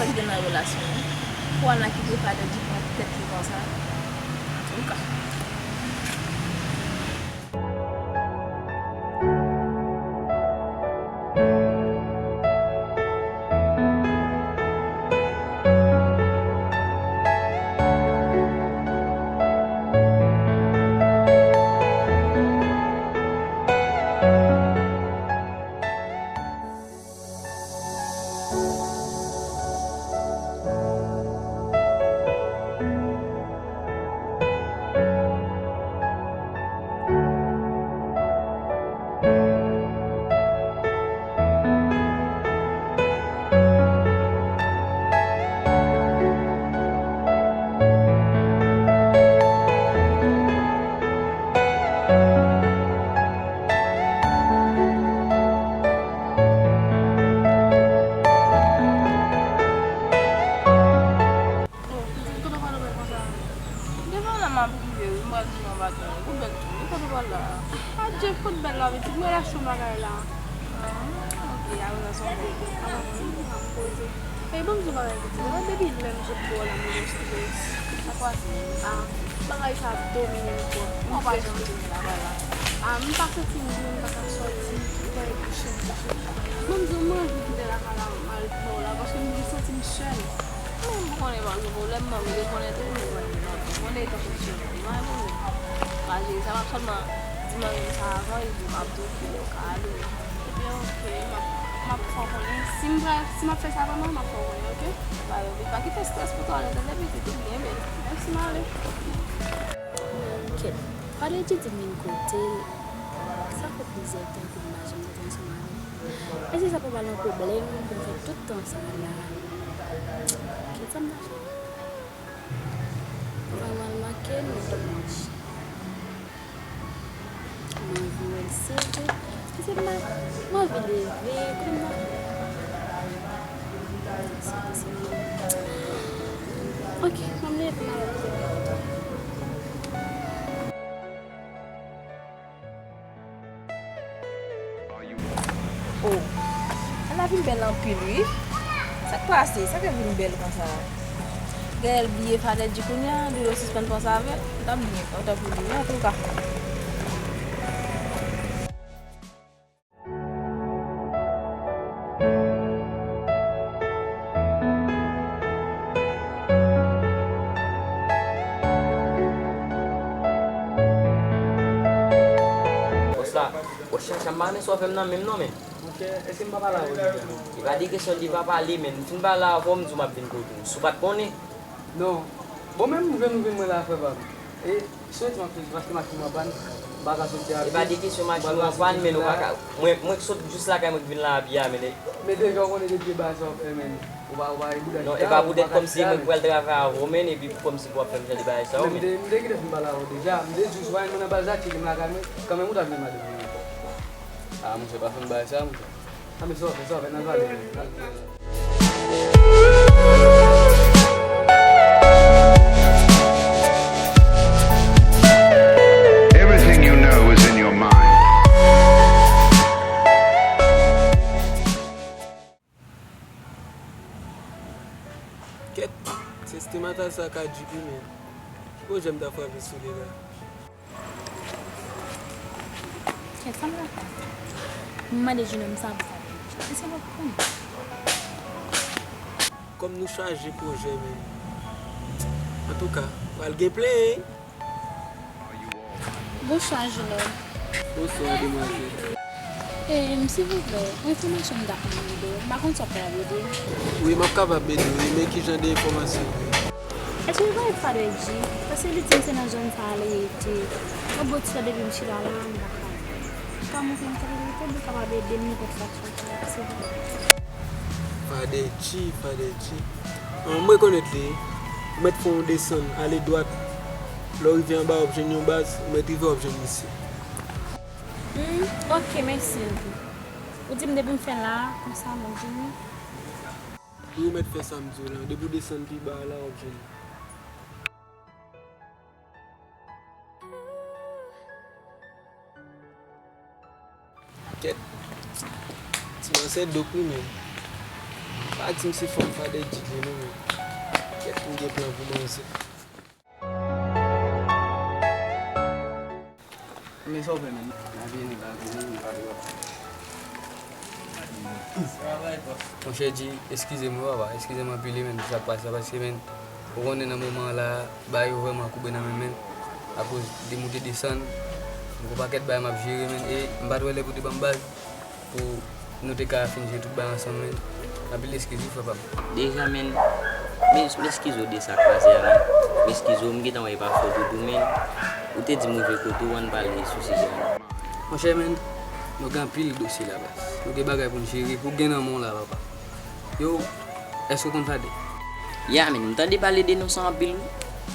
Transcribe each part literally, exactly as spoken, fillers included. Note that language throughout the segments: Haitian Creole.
Sa ki gen nan relasyon an. Pou Ana kite Fadel di pran tèt li konsa. Anka. Oh, pitit, kote w pral wè konsa? Devan la m ap rive wi, m pral di yon bagay. Ou bèl tou wi, kote w pral la? Adje, fout bèl la, pitit, mwen la cho bagay la. Ah, ok, apre sa se yon bagay. Apa mwen menm m ap poze. Ey, ban m di yon bagay, pitit. Mwen depi lè m sot bò w la, m gen strès. Sa k pase? Ah, bagay sa ap domine m twòp. Mwen pa janm domine la, bagay la. Ah, m pa santi m byen, m pa ka sòti, tout bagay bouche, bouche. Ban m di w, m anvi kite lakay la, m al bò w la, paske m santi m sèl. Men m konnen pa gen pwoblèm non, m te konnen tou, m konnen non. M konnen tankou cheri, pa gen pwoblèm. Pa jere sa, m ap sèlman di manmi m sa avan, epi m ap di w kilè w ka ale. Ebyen, ok, m ap, m ap fè w konnen. Si m pral, si m ap fè sa vrèman, m ap fè w konnen, ok? Ba yo, pa kite strès pou twa, tande pitit, ou byen bèl. Mèsi, m ale. Kèt, Fadel di m vin kote, sa fè plizyè tan ke m pa janm rete ansanm avè l. Èske sa pral ba l yon pwoblèm pou m fè tout tan sa a la? Kèt, sa m ta fè? Vrèman, l manke m, men domaj. M anvi wè l, se vre. Èske m pa, m anvi leve, kote m ta fè? Ok, m ap leve, m al kote l. Oh, Ana vin bèl anpil wi. Sa k pase? Sa k fè l vin bèl konsa? Gade l bliye Fadel di kounye a, li yo sispann panse avè l. Li t ap byen kontan pou li wi, antouka. Bòs la, bòs Chacha, m pa konnen sa w fè m nan menm non, men. Monchè, èske m pa pale avè w deja? E pa de kesyon de pa pale, men m fin pale avè w, m di w m ap vin kote w. Si w pa t konnen, non. Bon, menm m jwenn ou vin mwen la, frè pa m. E soti m ap soti, paske machin mwen pann, m pa ka soti a pye. E pa de kesyon machin ou an pann, men nou pa ka, mwen, mwen k sot jis lakay mwen k vin la a pye a, men de. Men deja w konnen depi e bagay sa w ap fè, men. Ou pa, ou pa e bouda chita. Non, e pa poutèt kòmsi mwen k pral travay avè w, men, epi kòmsi pou w ap fè m jan de bagay sa yo, men. Men m te, m te kite fin pale avè w deja. M te di w si w pa jwenn mwen nan bal sa, tcheke m lakay mwen, kanmenm ou t ap jwenn madanm mwen ankò. A, monchè, pa fè m bagay sa, monchè. A, men sa w fè, sa w fè, n al pale, n al pale. Everything you know is in your mind. Kèt, se stimata sa ka djipi men. Ki pwojè m ta frape sou li la? Kèt, sa m ta fè? M mande jenòm sa pou sa. Èske l ap konn? Kòm nou chaje pwojè men. Antouka, pral gen plenyen. Bonswa, jenòm. Bonswa, demwazèl. E, silvouplè, yon enfòmasyon m ta konn mande w. M pa konn si w ap kapab ede m. Wi, m ap kapab ede w, wi, men ki jan de enfòmasyon? Èske w konn Fadè G? Paske li di m se nan zòn sa a li rete. Yon bon ti tan depi m chita la, m pa ka. Kòman w konn kote li rete, w kapab ede m nenpòt fason, silvouplè. Fadè G, Fadè G. An, m rekonèt li. Ou mèt fè yon desann, ale dwat. Lè w rive anba, w ap jwenn yon baz, ou mèt rive, w ap jwenn misye. Hmm, ok, mèsi anpil. Ou di m depi m fè la, konsa m ap vini? Wi, ou mèt fè sa m di w la. Depi w desann pi ba a la, w ap jwenn li. Kèt. Ti mansè dok wi menm. Pa di m se fanm Faded G J non, men. Kèt m gen plan pou manzè. Men sa w fè, men? Lavi nou, lavi nou, lavi nou. Monchè G, eskize m wi papa, eskize m anpil wi, men, pou sa k pase a, paske, men, ou konnen nan moman an la, bagay yo vrèman koube nan men m, men, akoz de moute desann, m gon pakèt bagay m ap jere, men, e m pa t wè lè pou te ban m baz, pou nou te ka fin jere tout bagay ansanm, men. Anpil eskiz wi, frè pa m. Deja, men, m, m eskize w de sa k pase a, men. M eskize w, m gentan wè e pa fòt ou tou, men. Ou te di m rive kote w, ann pale sou sijè a, men. Monchè, men, nou gen anpil dosye la, baz. Nou gen bagay pou n jere, pou gen nan men w la, papa. Yo, èske w konn Faded? Ya, men, m tande pale de non sa anpil, wi.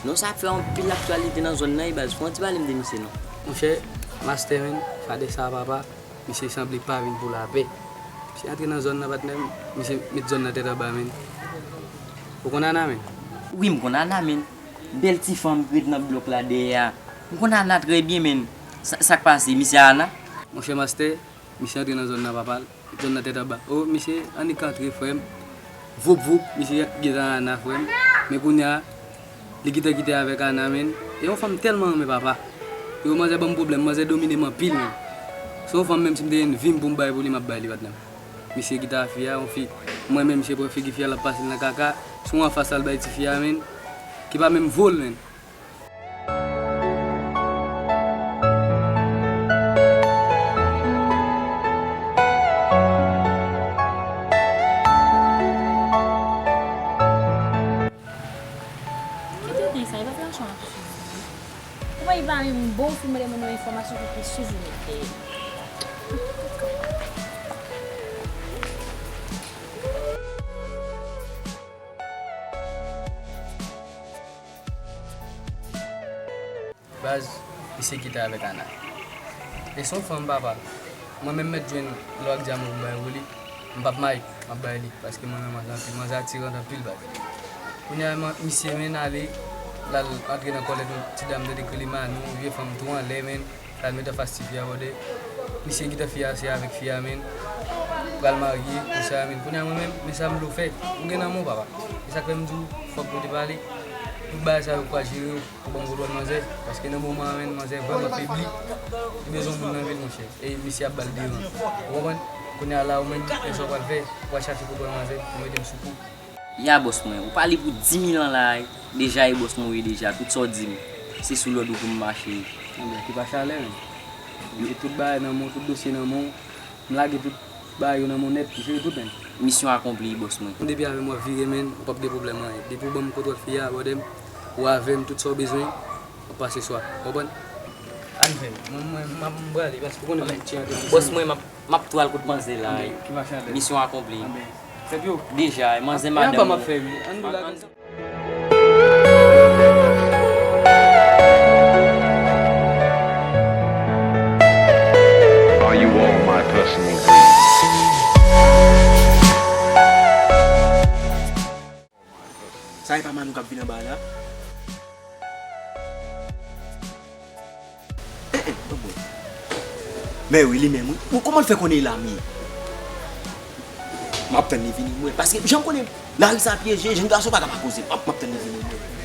Non sa ap fè anpil aktyalite nan zòn nan, wi, baz. Fè w ti pale m de misye, non. Monchè, mastè, men, Faded sa, papa. Misye sanble pa vin pou lapè. Misye antre nan zòn nan, patnè m, misye met zòn nan tèt anba, men. Ou konn Ana, men? Wi, m konn Ana, men. Bèl ti fanm ki ret nan blòk la dèyè a. M konn Ana trè byen, men. Sa, sa k pase? Misye Ana? Monchè mastè, misye antre nan zòn nan, papa l. Zòn nan tèt anba. O, misye annik antre, frè m. Voup, voup, misye gentan Ana, frè m. Men kounye a, li gentan kite avèk Ana, men. E yon fanm m tèlman renmen, papa. Yo, manzè ban m pwoblèm, manzè domine m anpil, men. Se yon fanm, menm si m te gen vi m pou m bay pou li, m ap bay li, patnè m. Misye gentan a fi a, yon fi, mwen menm, misye pran figi fi a, l ap pase l nan kaka. Se yon anfas l al bay ti fi a, men. Ki pa menm vo l, men. Kite nèg sa, e pa flash w ap swiv. Ou wè, e pa menm bon fi mande moun yon enfòmasyon pou plis swiv ou mete. Baz, misye kite avèk Ana. E se yon fanm, papa. Mwen menm mèt jwenn lò ak dyaman pou m bay pou li. M p ap mayi, m ap bay li. Paske mwen menm manzè anpil. Manzè atiran anpil, baz. Kounye a, man- misye men ale, l al antre nan kòlèt yon ti dam tande Klimano, yon vye fanm tou anlè, men. L al met anfas ti fi a, brother. Misye kite fi a, se avèk fi a, men. Pral marye, konsa, men. Kounye a, mwen menm, men sa m vle w fè. Ou gen nan men w, papa. E sa k fè m di w, fòk nou te pale. Tout bagay sa yo, ou ka jere yo. Ou ban m kontwòl manzè, paske nan moman an, menn, manzè vrèman febli. Li bezwen moun nan vi l, monchè. E misye ap ba l deran. Ou konprann? Kounye a la, ou menm, men sa w pral fè, ou pral chache kontwòl manzè, ou mete m sou kou. Ya, bòs mwen, ou pale pou di mil an la, deja, e bòs mwen, wi, deja, tout sa w di m, se sou lòd ou pou m mache. Ebyen, ki pa chalè, menn. Mete tout bagay nan men w, tout dosye nan men w. M lage tout bagay yo nan men w nèt, m jere tout, menn. Misyon akonpli, bòs mwen. Depi avè m w ap vire, menn, ou p ap gen pwoblèm anyen. Depi w ban m kontwòl fi a, brother m, ou avè m, tout sa w bezwen, w ap pase swa. Konprann? Ann fè. Mwen, mwen, m ap, m prale, paske ou konnen m ti antre. Bòs mwen, m ap, m ap tou al kot manzè la. Anben, ki mache avè l. Misyon akonpli. Anben, fè pyo. Deja, manzè, madanm. Ann tou la konsa. Are you all my personal dreams? Sa e pa Manou k ap vin anba la? Eh, eh, oh boy. Men wi, li menm wi. Bon, kòman l fè konnen e la m ye? M ap tann li vini, mwen. Paske jan m konnen lari sa pyeje, jèn gason pa ka pa koze. M ap, m ap tann li vini, mwen.